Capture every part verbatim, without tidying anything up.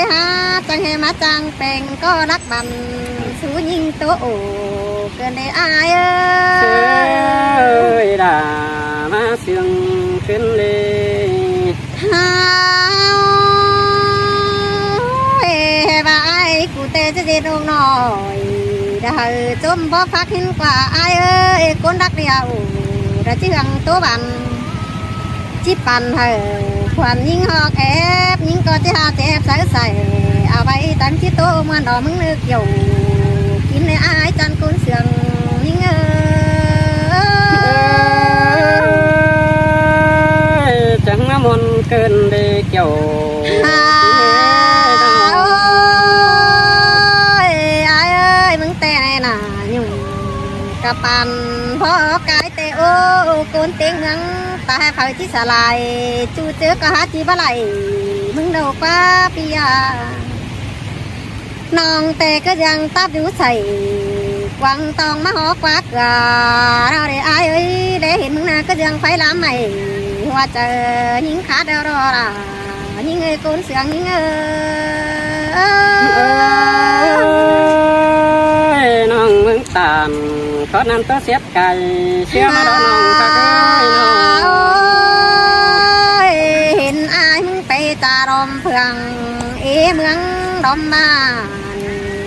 Ha, chắng hê ꞌmá chắng peng ꞌcọ lắc băn sú ꞌnhính ꞌtố ổ cơn đê ai ơi. Sưới đà ꞌmá sương khướn lê. Ha, ê, hê ꞌva ai cu ꞌtẹ ꞌchớ ꞌdệt ꞌnọng ꞌnọi, đa hảư ꞌchốm bók phák hên ꞌquá ai ơi, ê, ꞌcốn đắc đi hảư, đa ꞌchí hăng ꞌtố băn. Chip păn hảư khuôn ꞌnhính ꞌhọt ép, ꞌnhính ꞌcọ ꞌchí ha chép sáư sảy, au ꞌvạy tắng ꞌchí ꞌtố ꞌmuôn đỏ ꞌmứng ꞌnớ kiẻo. Kin ꞌnị ai chăn ꞌcốn sương ꞌnhính ơi. Ơi, chắng ꞌmá ꞌmuôn cơn đê kiẻo. Ha, ơi, ai ơi, ꞌmứng ꞌtẹ ꞌnị nả nhung. Cắp păn phó cai ꞌtẹ ô, ꞌcốn ꞌtếng ꞌmướng ta hảư phaư ꞌchí sả lai, ꞌchu ꞌchớ ꞌcọ hák ꞌchí báu lai, ꞌmứng đầu ꞌquá pi a. ꞌNọng ꞌtẹ ꞌcứ ꞌdương táp dú sảy, quăng tong ꞌmá hó ꞌquá cưa, ꞌlẹo đê ai ơi, đé hên ꞌmứng ꞌná ꞌcứ ꞌdương khuái ꞌlám mảy, hua chaư ꞌnhính khát đeo đo đa. ꞌNhính ơi, ꞌcốn sương ꞌnhính ơi. Ơi, ꞌnọng ꞌmướng ꞌTan, khót ꞌnặn ꞌtố siết cay, ꞌsứa ꞌmá đo ꞌnọng ꞌcọ ơi ꞌnọng. Ơi, hên ai ꞌmứng pay ta đom phượng, ê ꞌmướng đom ꞌmán.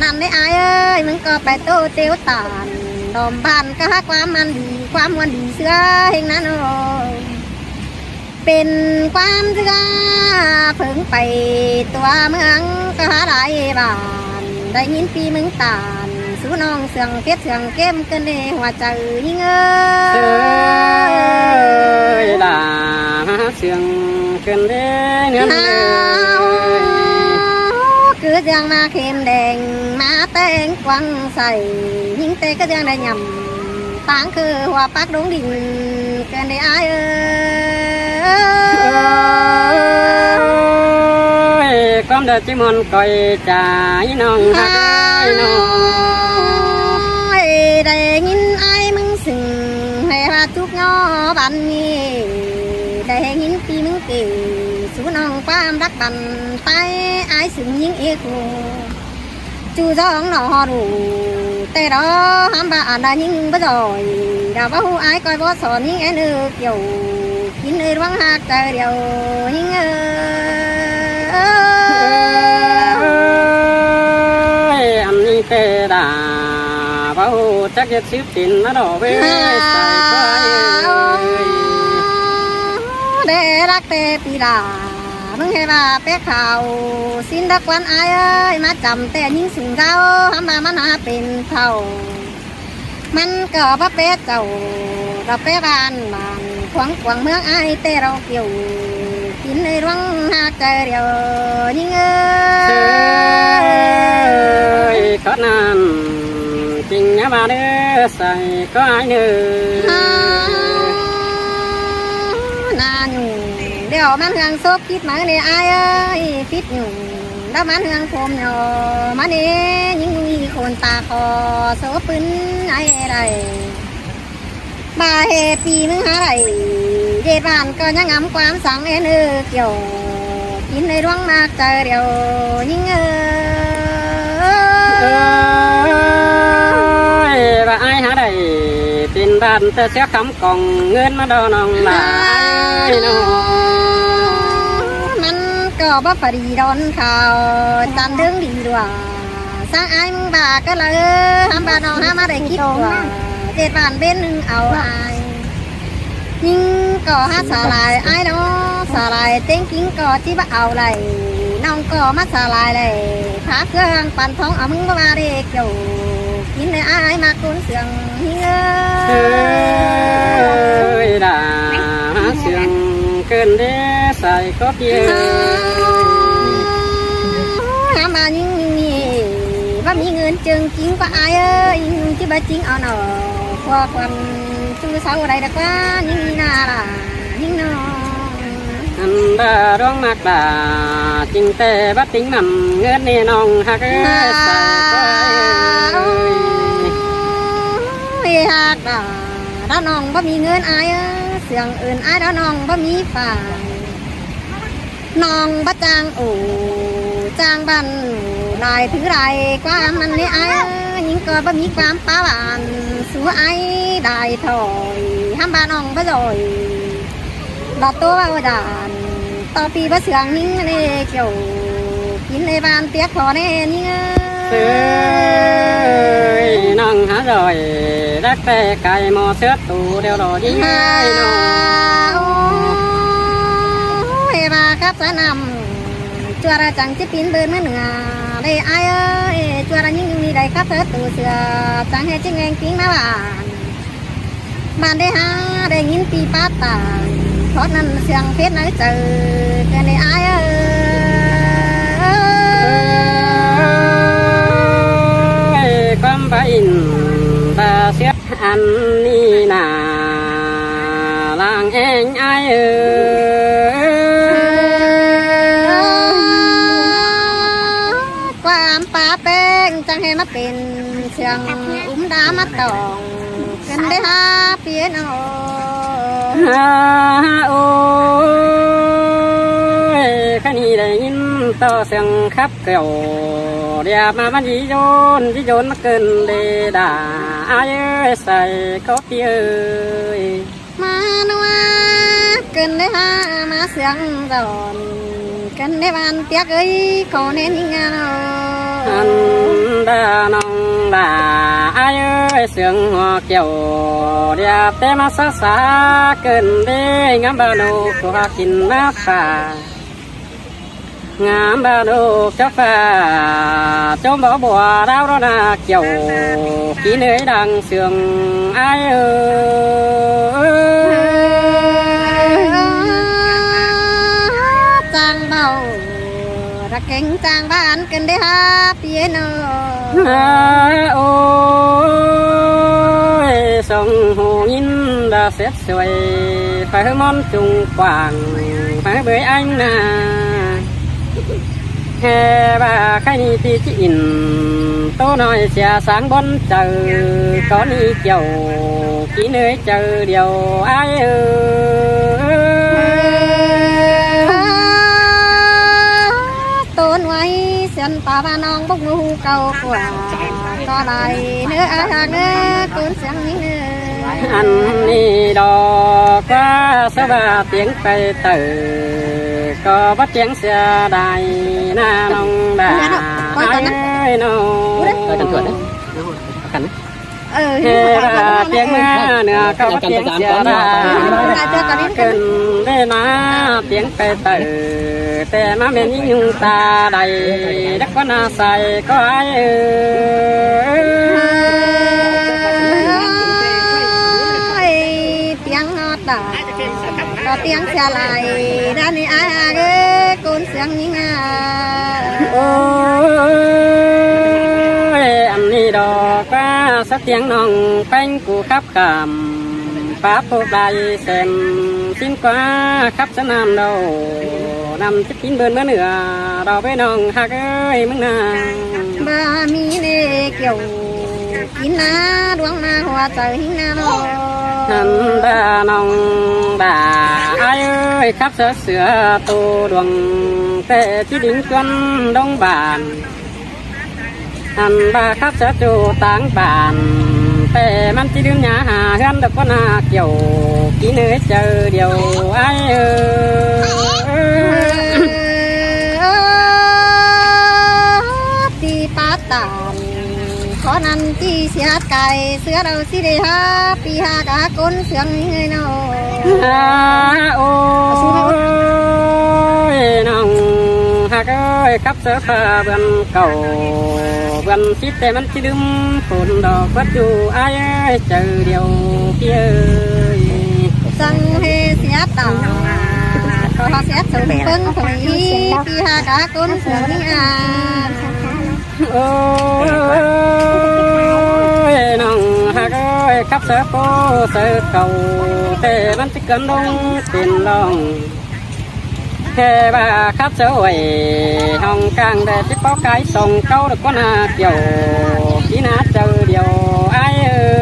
ꞌNặn đê ai ơi, ꞌmứng ꞌcọ pay ꞌtố ꞌtiếu ꞌTan, đom ꞌmán ꞌcọ hák ꞌquám ꞌmắn đi, ꞌquám ꞌmuôn đi ꞌsứa ꞌhêng ꞌnặn ơi. Pên ꞌquám ꞌdứa phớng pay tua ꞌmướng ꞌcọ hák lai bản, đảy ꞌnghín ꞌpi ꞌmướng ꞌTan, sú ꞌnọng sương phết sương kém cơn đê hua chaư ꞌnhính ơi. Sưới đà ꞌmá sương cơn đê ꞌnhính ơi. Ơ, ꞌcứ ꞌdương ꞌmá khêm đeng, ꞌmá ꞌtếng quăng sảy, ꞌnhính ꞌtẹ ꞌcứ ꞌdương đảy nhẳm, táng khư hua pác đống đin, cơn đê ai ơi. Ơi, ꞌquám đa ꞌchí ꞌmuôn ꞌcoi cha, ꞌnọng ꞌhặc ơi ꞌnọng. Ơi, đảy ꞌnghín ai ꞌmứng sưng, hê ꞌva chúc ngó băn ꞌnị, đảy ꞌhê ꞌnghín ꞌpi ꞌmứng kể, sú ꞌnọng ꞌquám đắc băn, tai ai sưng ꞌnhính ê khô. ꞌChu ꞌdọn ꞌnọ ꞌhọt ꞌlụk ꞌtẹ đó, hám ꞌva ăn đa ꞌnhính báu ꞌdội, đa báu ꞌhụ ai ꞌcoi bók son ꞌnhính ên ư kiẻo. Kin ơi ꞌluống ꞌhặc chaư điêu ꞌnhính ơi. Ơi, ăn ꞌnị ꞌtẹ đa báu ꞌhụ chắc ꞌdệt síp tin ꞌmá đo ꞌvế sai ꞌcọ ai ơi. Đe lắc ꞌtẹ pi đa, ꞌmứng ꞌhê ꞌva pék khảu, sín đắc ꞌquán ai ơi, ꞌmá chăm ꞌtẹ ꞌnhính sung dáo, hám ꞌva ꞌmắn hák pên thảu. ꞌMắn ꞌcọ báu pé chảu, đa pé bản bản, khuang khuang ꞌmướng ai ꞌtẹ đo kiẻo. Kin ơi ꞌluống ꞌhặc chaư điêu ꞌnhính ơi. Ơi, khót ꞌnặn, ching ꞌnhá ꞌva đé sai ꞌcọ ai ꞌnớ. Ha, ꞌna nhung, điêu ꞌmắn hương sốp phít máư ꞌnị ai ơi, phít nhung. Đa ꞌmắn hương phôm ꞌnọ, ꞌmắn ê, ꞌnhính ꞌnị khôn ta khó, sốp pứn ai đảy. ꞌVa ꞌhê ꞌpi ꞌmứng hák đảy, ꞌdệt bản ꞌcọ ꞌnhắng ngắm ꞌquám săng ên ư kiẻo. Kin ơi ꞌluống ꞌhặc chaư điêu ꞌnhính ơi. Ơi, ꞌva ai hák đảy, pên bản ꞌtẹ ꞌsứa khắm cong ꞌngớn ꞌmá đo ꞌnọng lai ꞌnọ. ꞌMắn ꞌcọ báu pha đi đón khảu, chăn đương đi đuả. Sáng ai ꞌmứng ꞌva ꞌcọ lau, hám ꞌva ꞌnọng hák ꞌmá đảy khít ꞌva. ꞌDệt bản ꞌvến ꞌnưng au ai. ꞌNhính ꞌcọ hák sả lai ai ꞌnọ, sả lai ꞌtếng ꞌkính ꞌcọ ꞌchí báu au đảy. ꞌNọng ꞌcọ ꞌmá sả lai đảy, phák ꞌcứa hăng păn thóng au ꞌmứng báu ꞌva đê kiẻo. Kin ơi ai ꞌmá ꞌcốn sương ꞌnhính ơi. Ơi, đa sương cơn đế sai ꞌcọ pi ơi. Hám ꞌva ꞌnhính ꞌnị, báu ꞌmí ꞌngớn ꞌchương ꞌchính ꞌquá ai ơi, ꞌnhính ꞌchí báu ꞌchính au ꞌnọ. Khua khuôn ꞌchu sau đảy đa ꞌquá ꞌnhính ꞌnị ꞌna đa, ꞌnhính ꞌnọ. Ăn đa ꞌluống ꞌmặc đa, ching ꞌtẹ báu ꞌtếng mẳn ꞌngớn ꞌnị ꞌnọng ꞌhặc ơi, sai ꞌcọ ai ơi. Ê ꞌhặc đa, đa ꞌnọng báu ꞌmí ꞌngớn ai ơi, sương ưn ai đa ꞌnọng báu ꞌmí phải. ꞌNọng báu chắng ổ, Chang ban lai thứ lai ꞌquám ꞌmắn ꞌnị ai, ꞌnhính ꞌcọ báu ꞌmí ꞌquám páo ăn, sú ai lai thôi, ꞌhăm ban ong báu ꞌdội. Bát tô báu đan, ꞌto pi báu sương ꞌnhính ꞌnị ꞌkiu, kin ꞌnị ban tiếc khó ꞌnị ꞌnhính ơi. ꞌNọng hák ꞌdội, đắc ꞌtẹ cai ꞌmo ꞌsứa tu điêu đỏ đi ai ꞌnọng. Ôi, ꞌva khắp ꞌsớ năm, ꞌchua ꞌra chắng ꞌchí pín bươn ꞌmá nưa, đảy ai ơi, ꞌchua ꞌra ꞌnhính ꞌnị đảy khắp ꞌsớ tu sửa, chắng ꞌhế ꞌchí ꞌngheng kin ꞌmá bản. Bản đảy hák, đảy ꞌnghín pi pát tả, khót ꞌnặn sương phết nắng chaư, ꞌcọ đảy ai ơi. Ơi, ꞌquám bá ꞌnị, ta ꞌsứa ăn ꞌnị nả, lăng ꞌeng ai ơi. ꞌQuám pá ꞌpéng chắng ꞌhế ꞌmá pên sương úm đá ꞌmá tỏng, ꞌcốn đảy hák pi ꞌnị ꞌnọng. Ôi, ꞌkhạy ꞌnị đảy ꞌnghín ꞌto sương khắp ꞌkiu, điạp ꞌmá ꞌmắn dí dôn, dí dôn ꞌmá ꞌcốn đảy đa, ai ơi, sai ꞌcọ pi ơi. ꞌMá ꞌnua, ꞌcốn đảy hák ꞌmá sương dôn, ꞌcốn đảy ban tiếc ơi, khó ꞌnị ꞌnhính ăn ꞌnọng. Ăn đa ꞌnọng đa, ai ơi, sương hua ꞌkiu, điạp té ꞌmá ꞌsớ sa, ꞌcốn đảy ngắm ba ꞌnụ ꞌcọ kin ꞌmá pha. Ngắm ba ꞌnụ chók pha, chóm báu bua đao đó nả ꞌkiu, kin ơi đang sương ai ơi. Chang báu, ꞌra kéng chang bản ꞌcốn đảy hák pi ꞌnị ꞌnọng. Ôi, song hô ꞌnghín đa sét suối, phaư ꞌmón chung quảng, phaư bưới anh nả. ꞌHê ꞌva ꞌkhạy ꞌnị ꞌpi ꞌchí ỉn, ꞌtố ꞌnọi sia sáng bón chaư, ꞌcốn ꞌnị ꞌkiu, kin ơi chaư điêu ai ơi. ꞌTố ꞌnọi sia pá ba ꞌnọng bốc ꞌmá ꞌhụ cáu ꞌquá, ꞌcọ lai ꞌnớ ai hák ꞌnớ ꞌcốn sương ꞌnhính ơi. Ăn ꞌnị đó ꞌquá ꞌsớ ba tiếng pay tở, ꞌcọ báu tiếng sia đai nả ꞌnọng đa ai ơi ꞌnọng. Ơ, ꞌhế ꞌva tiếng nả ꞌnưa ꞌcọ báu tiếng sia đai, ꞌcốn đảy ꞌmá tiếng pay tở, té ꞌmá ꞌmen ꞌnhính ꞌnung ta đảy, đắc ꞌquá nả sai ꞌcọ ai ơi. Ơi, tiếng ꞌnọ ta, ꞌcọ tiếng sia lai, đa ꞌnị ai hák ơi, ꞌcốn sương ꞌnhính à. Ôi, ăn ꞌnị đó ꞌquá ꞌsớ tiếng ꞌnọng ꞌpéng cu khắp khảm, pá phốp lai sen, ꞌsịn ꞌquá khắp ꞌsớ năm đâu, năm ꞌchí pín bươn ꞌmá nưa, đó ꞌvới ꞌnọng hák ơi ꞌmướng nả. Báu ꞌmí ꞌnị ꞌkiu, kin nả đuống ꞌmá hua chaư ꞌhính nả ꞌnọng. Ăn đa ꞌnọng đa, ai ơi, khắp ꞌsớ sửa tô đuống, té ꞌchí đính ꞌquám đông bản. Ăn ba khắp ꞌsớ ꞌchu táng bản, té ꞌmắn ꞌchí đưm nhá ha ꞌhướn đa ꞌquá nả ꞌkiu, kin ơi chaư điêu ai ơi. Ti pá tản, khó ꞌnặn ꞌchí sia cai, sứa đâu ꞌchí đảy hák ꞌpi hák ꞌcốn sương ꞌnhính ơi ꞌnọng. À, ôi, ꞌnọng hák ơi, khắp ꞌsớ pha bươn cáu, bươn sít té ꞌmắn ꞌchí đưm phôn đo ꞌquá ꞌchu ai ơi, chaư điêu ꞌpi ơi. Chắng ꞌhế sia tả, ꞌcọ sia sôm ꞌpơng thôi, ꞌpi hák ꞌcốn sương ꞌnhính à. Ôi, ꞌnọng hák ơi, khắp ꞌsớ pô ꞌsớ cáu, té ꞌmắn ꞌchí cón đông pên ꞌlóng. ꞌHế ꞌva khắp ꞌsớ uối, hong cang đe ꞌchí páu cai song cáu đa ꞌquá nả ꞌkiu, kin nả chaư điêu ai ơi.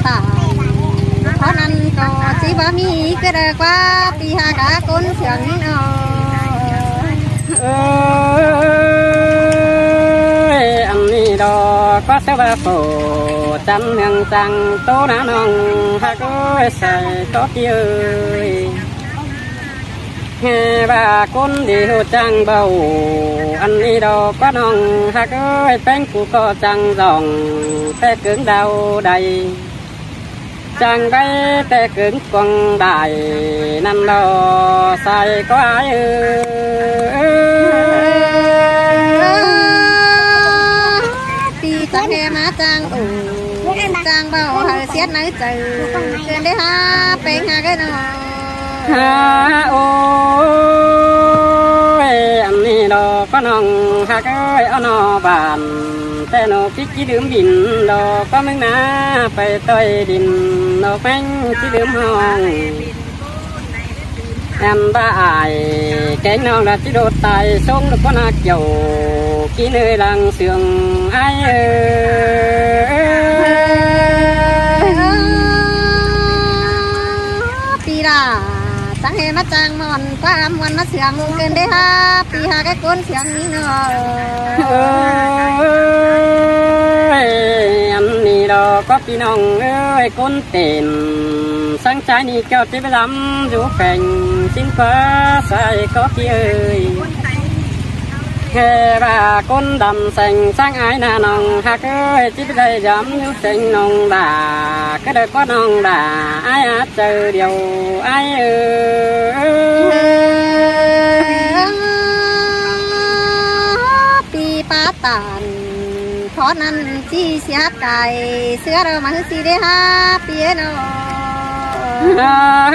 Tả, khó ꞌnặn ꞌcọ ꞌchí báu ꞌmí ꞌquá ꞌpi ꞌhặc cá ꞌcốn siêng ꞌnị ꞌnớ. Ơi, ăn ꞌnị đó ꞌquá ꞌsớ ꞌva phủ chăn hương chăng ꞌtố ꞌná ꞌnọng ꞌhặc ơi, sai ꞌcọ ꞌpi ơi. ꞌHê ꞌva ꞌcốn đi ꞌhụ chăng báu, ăn ꞌnị đó ꞌquá ꞌnọng ꞌhặc ơi, ꞌpéng cu ꞌcọ chăng dỏng té cứng đau đay. Chăng bay té cứng cuông đai ꞌnặn lo sai ꞌcọ ải ơi. ꞌPi chắng ꞌhê ꞌmá chăng ổ, chăng báu hảư siết nháư chaư, ꞌcứn đé hák ꞌpéng ꞌhặc ới ꞌnớ. Hák ơi, ăn ꞌnị đó ꞌquá ꞌnọng ꞌhặc ơi, ó ꞌnọ bản té ꞌnọ pít ꞌchí đưm đin đó ꞌquá ꞌmứng ꞌná pay ꞌtoi đin đó ꞌpéng ꞌchí đưm ꞌhọng. Ăn ꞌva ải kéng ꞌnọng đa ꞌchí đột tai sống được ꞌquá ꞌná kiẻo ꞌkí ꞌnới lăng sương ải ơi. ꞌPi đa chắng ꞌhê ꞌmá chăng ꞌmuôn ꞌquá ꞌlắm ꞌmuôn ꞌmá siêng ꞌcứn đé hák ꞌpi ꞌhặc cá ꞌcốn siêng ꞌnị ꞌnớ. Ơi, ăn ꞌnị đó ꞌquá ꞌpi ꞌnọng ơi, ꞌcốn tên sáng ꞌchái ꞌnị ꞌcọ ꞌchí báu dám dú pheng sính ꞌquá sai ꞌcọ ꞌpi ơi. ꞌHê ꞌva ꞌcốn đăm seng sáng ải ꞌná ꞌnọng ꞌhặc ơi, ꞌchí báu đảy dám dú seng ꞌnọng đa, cá đaư ꞌquá ꞌnọng đa ải ải chaư điêu ải ơi. ꞌPi ꞌpá tản khó ꞌnặn ꞌchí siết cai ꞌsứa đaư ꞌmá ꞌhứ ꞌchí đé hák ꞌpi ới ꞌnớ. Hák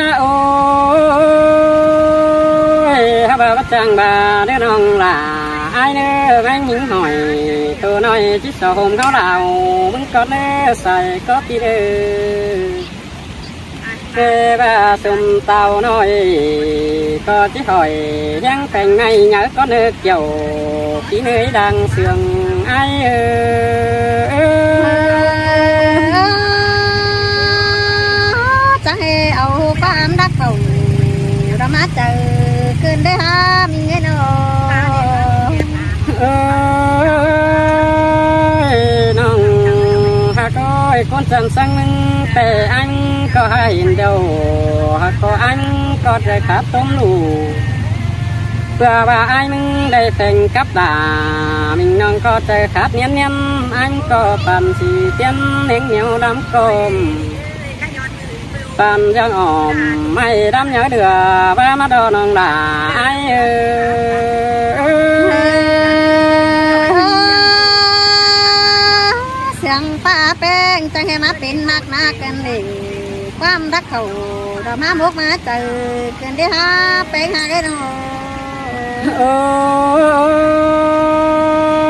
ơi, hák ꞌva ꞌvắt chăng ꞌva đé ꞌnọng lả ải ꞌnớ, ꞌmáng ꞌnhính hỏi tô ꞌnọi ꞌchí so hôm ꞌháu đao ꞌmứng cót ꞌnớ sai ꞌcọ ꞌpi đaư. ꞌHê ꞌva sum tao ꞌnọi ꞌcọ ꞌchí hỏi ꞌhiếng pheng ꞌnị nháư cót ꞌnớ kiẻo ꞌkí ꞌnới lăng sương ải ơi. Chắng ꞌhê au ꞌquám đắc khảu đó ꞌmá chaư ꞌcứn đé hák ꞌmí ꞌngáy ꞌnớ. Ơi, ꞌnọng ꞌhặc ơi, ꞌcốn chăn sáng ꞌmứng té ải ꞌmứng ꞌcọ hák hên đaư, ꞌhặc ꞌcọ ải ꞌmứng ꞌcọ chaư khát tôm ꞌlụk. ꞌPưa ꞌva ải ꞌmứng đảy pheng cắp đa, ꞌmính ꞌnọng ꞌcọ chaư khát ꞌniến ꞌniến, ải ꞌmứng ꞌcọ păn sí tiên ꞌnéng ꞌnéo đăm côm. Păn ꞌdọn ỏm ꞌmạy đăm nháư đưa, ꞌva ꞌmá đo ꞌnọng đa ải ơi. Siêng ꞌpá ꞌpéng chắng ꞌhê ꞌmá pên ꞌmặc ꞌnạ căn đê, ꞌquám đắc khảu đó ꞌmá mốc ꞌmá chaư ꞌcứn đé hák ꞌpéng ꞌhặc ới ꞌnớ.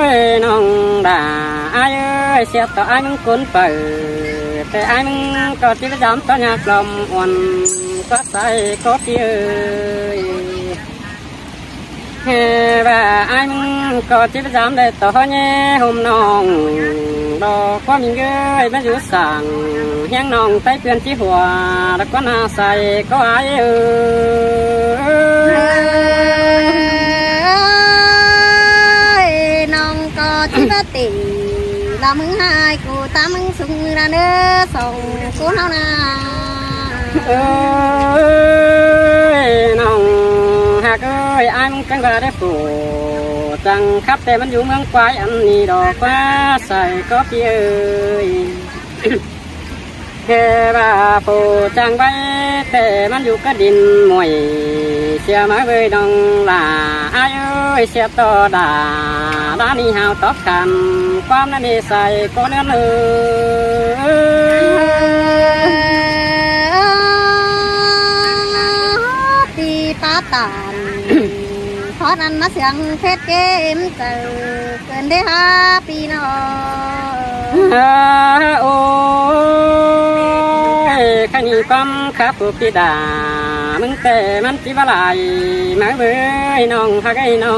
Ơi, ꞌnọng đa ải ơi, sia ꞌtọ ải ꞌmứng ꞌcốn pay, té ải ꞌmứng ꞌcọ ꞌchí báu dám ꞌtọ ꞌnhặc lom uôn ꞌquá sai ꞌcọ ꞌpi ơi. ꞌHê ꞌva ải ꞌmứng ꞌcọ ꞌchí báu dám đảy ꞌtọ ꞌhó ꞌnhé hôm ꞌnọng đó ꞌquá ꞌmính ơi, ꞌmá dú sảng ꞌhiếng ꞌnọng ꞌtếng ꞌpươn ꞌchí hua đó ꞌquá ꞌnạ sai ꞌcọ ải ơi. Ơi, ꞌnọng ꞌcọ ꞌchí báu tỉnh là ꞌmứng ꞌhại cu ta ꞌmứng sung ꞌmự đa ꞌnớ song ꞌcốn ꞌháu ꞌnạ. Ơi, ꞌnọng ꞌhặc ơi, ải ꞌmứng căng ꞌva đé phủ chăng khắp té ꞌmắn dú ꞌmướng ꞌquái ăn ꞌnị đó ꞌquá sai ꞌcọ ꞌpi ơi. ꞌHê ꞌva phủ chăng ꞌvạy té ꞌmắn dú cá đin muối, sia ꞌmá ꞌvới ꞌnọng lả ải ơi, sia ꞌtọ đa, đa ꞌnị hao tóp căn ꞌquám ꞌnặn ꞌnị sai ꞌcọ ꞌnớ ơi. ꞌPi ꞌpá tản khó ꞌnặn ꞌmá siêng phết kêm chaư ꞌcứn đé hák ꞌpi ꞌnớ. Hák ơi, ꞌkhạy ꞌnị ꞌquám khắp phủ ꞌpi đa, ꞌmứng té ꞌmắn ꞌchí báu lai ꞌmá ꞌvới ꞌnọng ꞌhặc ới ꞌnớ.